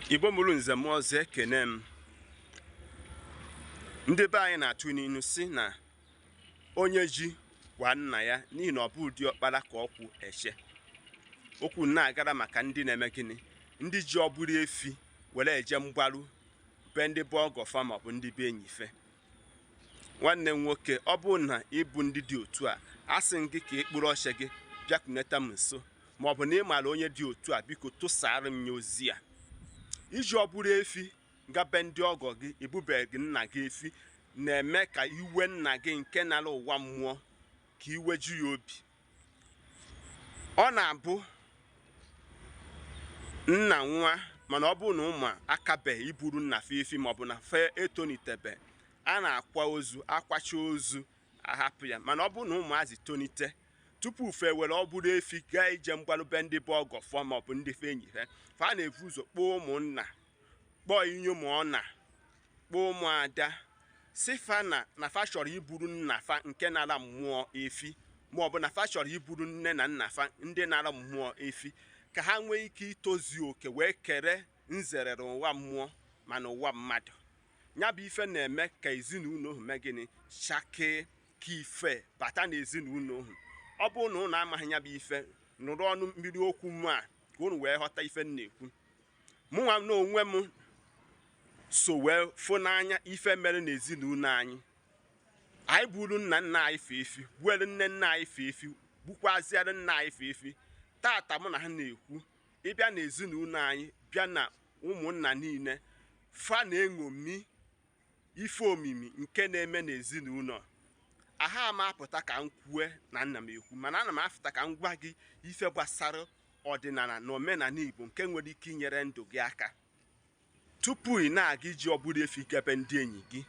Igbo mụrụ nze m ọzọ, ekene m. Ndị be anyị na-atụ n'ilu si na onye ji gwa nna ya n'ihi na ọ bụ ụdị ọkpara ka ọkwụ eche okwu na-agara maka ndị na-eme gịnị, ndị ji ọbụrụ efi were eje mgbaru be ndị be ọgọfa maọbụ ndị be enyi fe. Nwanne m nwoke, ọ bụrụ na ịbụ ndị dị otu a, asị m gị ka ị kpụrụ ọchị gị bịakwuneta m nso, maọbụ na ị maara onye dị otu a, biko tụsara m ya ozi a. Iji ọ bụrụ efi gabe ndị ọgọ gị, ebubeghị nna gị efi, na-eme ka iwe nna gị nke nara ụwa mmụọ ka iwe ju ya obi. Ọ na-abụ nna nwa, mana ọ bụrụ na ụmụ akabeghị iburu nna fe efi maọbụ na fe etonitebe, a na-akwa ozu, akwacha ozu ahapụ ya. Mana ọ bụrụ na ụmụazị tonite tupu fe were ọ bụrụ efi gaa ije mgbarube ndị be ọgọ fọ maọbụ ndị fe enyi ha, fa na-evu ụzọ kpọọ ụmụnna, kpọọ inyom ọna, kpọọ ụmụada, si fa na fa chọrọ iburu nna fa nke nara mmụọ efi, maọbụ na fa chọrọ iburu nne na nna fa ndị nara mmụọ efi, ka ha nwee ike itozu oke wee kere nzere n'ụwa mmụọ ma n'ụwa mmadụ. Ya bụ ife na-eme ka ezinụlọ ahụ mee gịnị, chakee, ka ife bata n'ezinụlọ ahụ. Ọ bụrụ na ụnụ amaghị ya bụ ife, nụrụ ọnụ mmiri okwu m a ka ụnụ wee ghọta ife m na-ekwu. Mụnwa na onwe m so wee fụ n'anya ife mere n'ezinụlọ anyị. Anyị buru nna nna anyị fe efi, gbuere nne nna anyị fe efi, gbukwaziere nna anyị fe efi. Tata mụ na ha na-ekwu, ịbịa n'ezinụlọ anyị, bịa na ụmụnna niile, fa na-eṅomi ife omimi nke na-eme n'ezinụlọ. Aha m apụta ka m kwue na nna m ekwu, mana ana m afụta ka m gwa gị ife gbasara ọdịnala na omenala Igbo nke nwere ike inyere ndụ gị aka. Tupu ị na-aga iji ọbụrụ efi gebe ndị enyi gị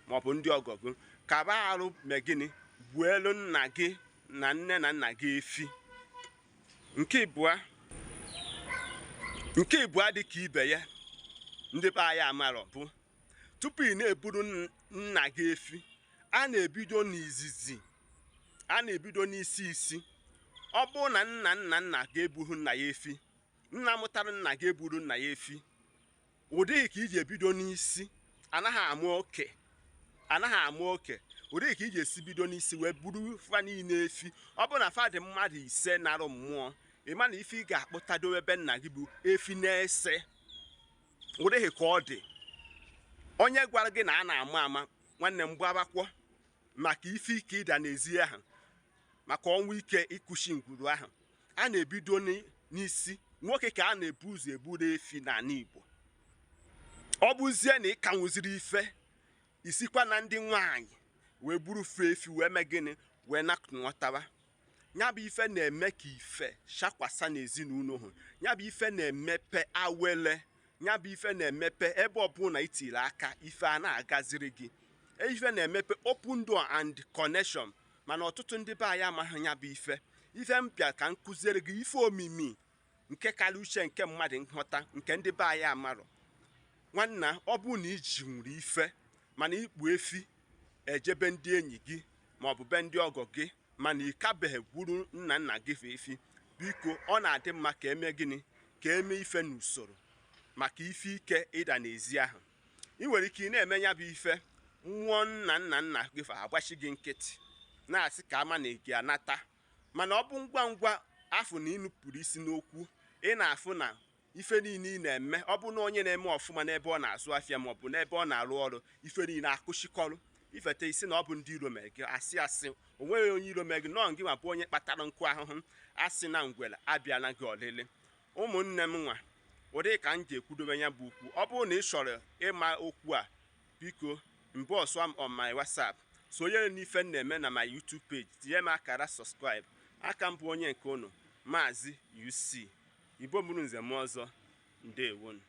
maọbụ ndị ọgọ gị, kaba arụ mee gịnị, gbuelu nna gị na nne na nna gị efi. Nke ịbụa dị ka ibe ya, ndị be anyị amarọ bụ tupu ị na-eburu nna gị efi, a na-ebido n'izizi, a na-ebido n'isi isi. Ọ bụrụ na nna nna nna ga-eburu nna ya efi, nna mụtara nna ga-eburu nna ya efi, ụdịghị ka iji ebido n'isi. Anaghị ama oke, anaghị ama oke. Ụdịghị ka iji esi bido n'isi wee buru fa niile efi. Ọ bụrụ na fa dị mmadụ ise narụ mmụọ, ị ma na ife ị ga-akpụtadobe ebe nna gị bụ efi na-ese. Ụdịghị ka ọ dị. Onye gwara gị na a na-ama ama, nwanne m, gbabakwọ maka ife ike ịda n'ezi ahụ, maka ọnwụ ike ịkụchi ngwuru ahụ. A na-ebido n'isi. Nwoke ka a na-ebu ụzọ eburu efi n'ala Igbo. Ọ bụzie na ị ka nwụziri ife, isikwa na ndị nwaanyị wee buru fe efi wee mee gịnị, wee nakụnwọtawa. Ya bụ ife na-eme ka ife shakwasa n'ezinụlọ ahụ. Ya bụ ife na-emepe awele. Ya bụ ife na-emepe ebe ọbụla itiri aka, ife a na-agaziri gị. Ife na-emepe open door and connection. Mana ọtụtụ ndị be anyị amaghị ya bụ ife. Ife m bịa ka m kụziere gị ife omimi nke karịa uche nke mmadụ nghọta, nke ndị be anyị amarọ. Nwanna, ọ bụrụ na iji nwere ife mana ikpu efi ejebe ndị enyi gị maọbụ be ndị ọgọ gị, mana ị kabeghị gwuru nna nna gị fe efi, biko ọ na-adị mma ka eme gịnị, ka eme ife n'usoro maka ife ike ịda n'ezi ahụ. Ị nwere ike ị na-eme ya bụ ife, mmụọ nna nna nna gị fa agbachi gị nkịtị na-asị ka ama na ị ga-anata. Mana ọ bụ ngwa ngwa afụ na ịnụpụrụ isi n'okwu, ị na-afụ na ife niile ị na-eme, ọ bụ na onye na-eme ọfụma n'ebe ọ na-azụ afịa maọbụ n'ebe ọ na-arụ ọrụ, ife niile akụchikọrụ. Ifete isi na ọ bụ ndị iro mere gị, asị asị o nweghị onye iro mere gị, nọọ gị ma bụ onye kpatara nkụ ahụhụ. Asị na ngwere abịala gị ọlịlị. Ụmụnne m nwa, ụdị ka m ji ekwudobe ya bụ okwu. Ọ bụrụ na ị chọrọ ịma okwu a, biko mbọsụ m on my WhatsApp, sonyere n'ife m na-eme na my YouTube page, tinye m akara subscribe. Aka m bụ onye nke unu, Maazị UC Igbo mụrụ nze m ọzọ. Ndewonu.